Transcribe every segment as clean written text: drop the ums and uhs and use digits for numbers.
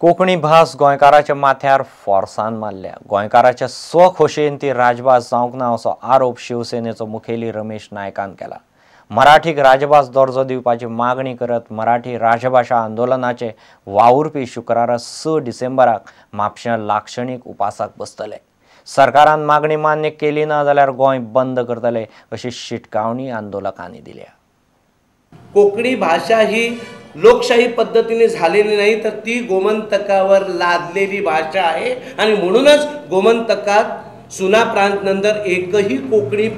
कोंकणी भास गोंयकाराच्या माथ्यार फोर्सान मारल्या। गोंयकाराच्या स्वखोशयेन ती राजभास जावंक ना असो आरोप शिवसेनेचो मुखेली रमेश नायकान केला। मराठीक राजभास दर्जो दिवपाची मागणी करत मराठी राजभाशा आंदोलनाचे वावुरपी शुक्रारा 6 डिसेंबराक म्हापश्यां लाक्षणीक उपासाक बसतले। सरकारान मागणी मान्य केली ना जाल्यार गोंय बंद करतले अशी शिटकावणी आंदोलकांनी दिल्या। कोंकणी भाषा ही लोकशाही पद्धतीने झालेली नाही, तर ती गोमंतकावर लादलेली भाषा आहे आणि म्हणूनच गोमंतकात सुनाप्रांत नंतर एकही कोकणी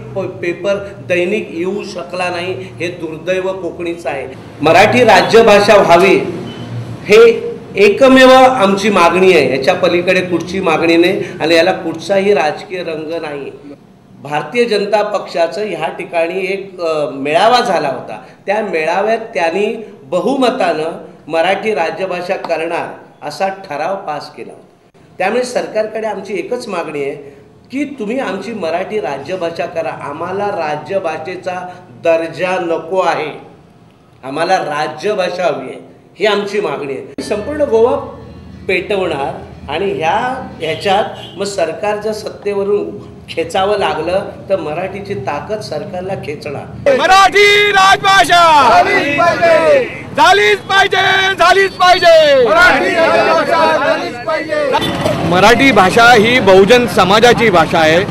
पेपर दैनिक येऊ शकला नाही, हे दुर्दैव कोकणीचं आहे। मराठी राज्यभाषा व्हावी हे एकमेव आमची मागणी आहे, याच्या पलीकडे कुठची मागणी नाही आणि याला कुठचाही राजकीय रंग नाही। भारतीय जनता पक्षाचं ह्या ठिकाणी एक मेळावा झाला होता, त्या मेळाव्यात त्यांनी बहुमतानं मराठी राज्यभाषा करणार असा ठराव पास केला होता। त्यामुळे सरकारकडे आमची एकच मागणी आहे की तुम्ही आमची मराठी राज्यभाषा करा। आम्हाला राज्यभाषेचा दर्जा नको आहे, आम्हाला राज्यभाषा हवी आहे, ही आमची मागणी आहे। संपूर्ण गोवा पेटवणार आणि ह्याच्यात मग सरकार जर सत्तेवरून खेचावं लागलं तर मराठीची ताकद सरकारला खेचणार। मराठी राजभाषा झालीच पाहिजे, झालीच पाहिजे। मराठी भाषा ही बहुजन समाजाची भाषा आहे,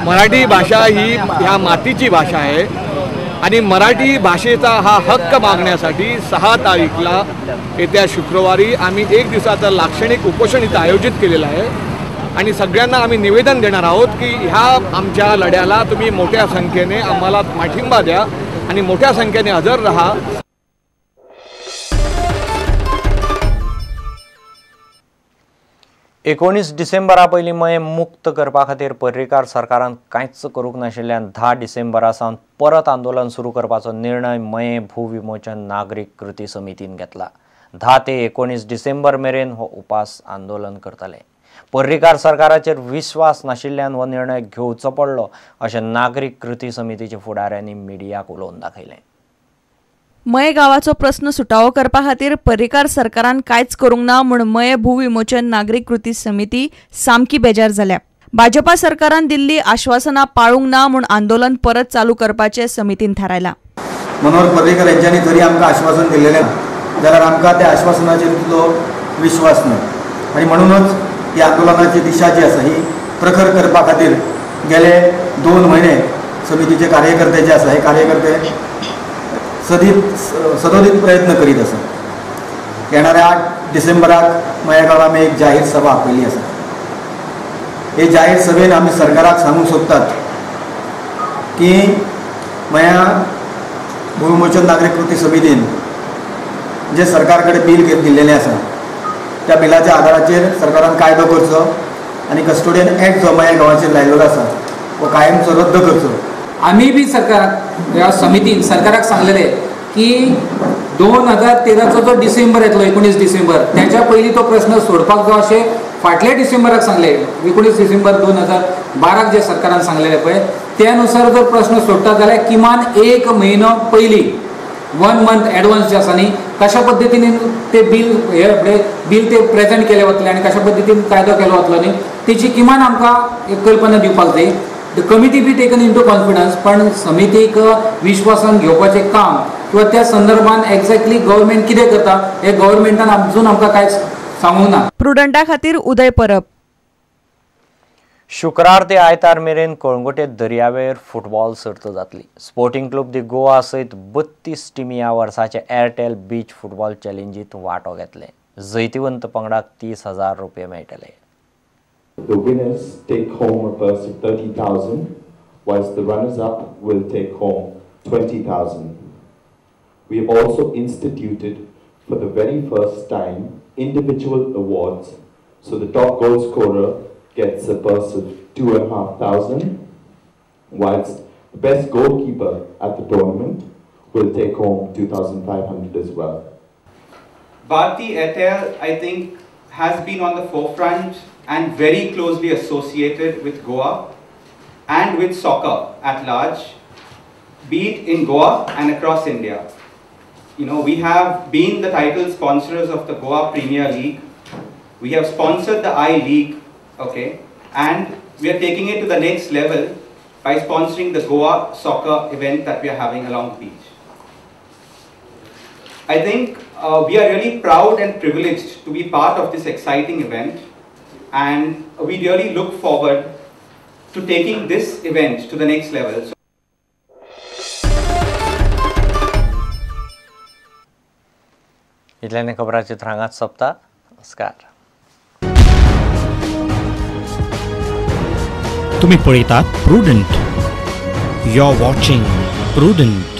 मराठी भाषा ही ह्या मातीची भाषा आहे आणि मराठी भाषेचा हा हक्क मागण्यासाठी 6 तारीखला येत्या शुक्रवारी आम्ही एक दिवसाचं लाक्षणिक उपोषण इथं आयोजित केलेलं आहे आणि सगळ्यांना आम्ही निवेदन देणार आहोत की ह्या आमच्या लढ्याला तुम्ही मोठ्या संख्येने आम्हाला पाठिंबा द्या आणि मोठ्या संख्येने हजर राहा। एकोणीस डिसेंबरा पयलीं मयें मुक्त करपा खातीर पर्रीकार सरकारान कांयच करूंक नाशिल्ल्यान 10 डिसेंबरा सावन परत आंदोलन सुरू करपाचो निर्णय मयें भूविमोचन नागरीक कृती समितीन घेतला। 10 ते 19 डिसेंबर मेरेन हो उपास आंदोलन करतले। पर्रीकार सरकाराचेर विश्वास नाशिल्ल्यान हो निर्णय घेवचो पडलो अशें नागरीक कृती समितीच्या फुडाऱ्यांनी मिडियाक उलोवन दाखयलें। मये गावाचो प्रस्न सुटावो करपा खातीर पर्रीकार सरकारान कांयच करूंक ना म्हूण मये भूविमोचन नागरीक कृती समिती सामकी बेजार जाल्या। भाजपा सरकारान दिल्ली आश्वासनां पाळूंक ना म्हूण आंदोलन परत चालू करपाचें समितीन थारायलां। मनोहर पर्रीकर यांच्यानी जरी आमकां आश्वासन दिलेलें जाल्यार आमकां त्या आश्वासनाचेर तितलो विश्वास ना आनी म्हणूनच ही आंदोलनाची दिशा जी आसा ही प्रखर करपा खातीर गेले 2 म्हयने समितीचे कार्यकर्ते जे आसा हे कार्यकर्ते सदोदित प्रयत्न करीत आसा। येणाऱ्या 8 डिसेंबराक मया गांवांत आमी एक जाहीर सभा आपयल्ली आसा। हे जाहीर सभेन आमी सरकाराक सांगूंक सोदतात की मया भूविमोचन नागरीक कृती समितीन जे सरकार कडेन बील दिल्लेलें आसा त्या बिलाच्या आदाराचेर सरकारान कायदो करचो आनी कस्टोडियन एक्ट जो मया गांवाचेर लायलेलो आसा तो कायमचो रद्द करचो। आमी बी सरकाराक ह्या समितीन सरकाराक सांगलेले की 2013चो जो डिसेंबर येतलो 19 डिसेंबर त्याच्या पयलीं तो प्रश्न सोडपाक जाय अशें फाटल्या डिसेंबराक सांगले। 19 डिसेंबर 2012 जे सरकारान सांगलेले पळय त्यानुसार जर प्रश्न सोडटा जाल्यार किमान 1 म्हयनो पयलीं 1 मंथ एडवान्स जे आसा न्ही कशा पद्दतीन ते बील हे बील ते प्रेजेंट केले वतले आनी कशा पद्दतीन कायदो केलो वतलो न्ही तेची किमान आमकां एक कल्पना दिवपाक जाय। The committee be taken into confidence पण समितीक विश्वासान घेवपाचें काम किंवा त्या संदर्भात एक्झॅक्टली गव्हर्मेंट कितें करता हे गव्हर्मेंटान अजून आमकां कांयच सांगूंक ना। प्रुडंटा खातीर उदय परब। शुक्रार ते आयतार मेरेन कळंगुटे दर्यावेळेर फुटबॉल सर्त जातली। स्पोर्टिंग क्लब दी गोवा सयत 32 टिमी ह्या वर्साचे एअरटेल बीच फुटबॉल चॅलेंजीत वांटो घेतले। जैतिवंत पंगडाक 30,000 रुपये मेळटले। The winners take home a purse of 30,000, whilst the runners-up will take home 20,000. We have also instituted for the very first time individual awards, so the top goal scorer gets a purse of 2,500, whilst the best goalkeeper at the tournament will take home 2,500 as well. Bharti Airtel, I think, has been on the forefront and very closely associated with Goa and with soccer at large, be it in Goa and across India. You know, we have been the title sponsors of the Goa Premier League We have sponsored the I-League, okay, and we are taking it to the next level by sponsoring the Goa soccer event that we are having along the beach. I think we are really proud and privileged to be part of this exciting event, and we really look forward to taking this event to the next level. इतल्याने खबराचित्र हांगाच सोंपता. नमस्कार. तुम्ही पळयतात Prudent. You are watching Prudent.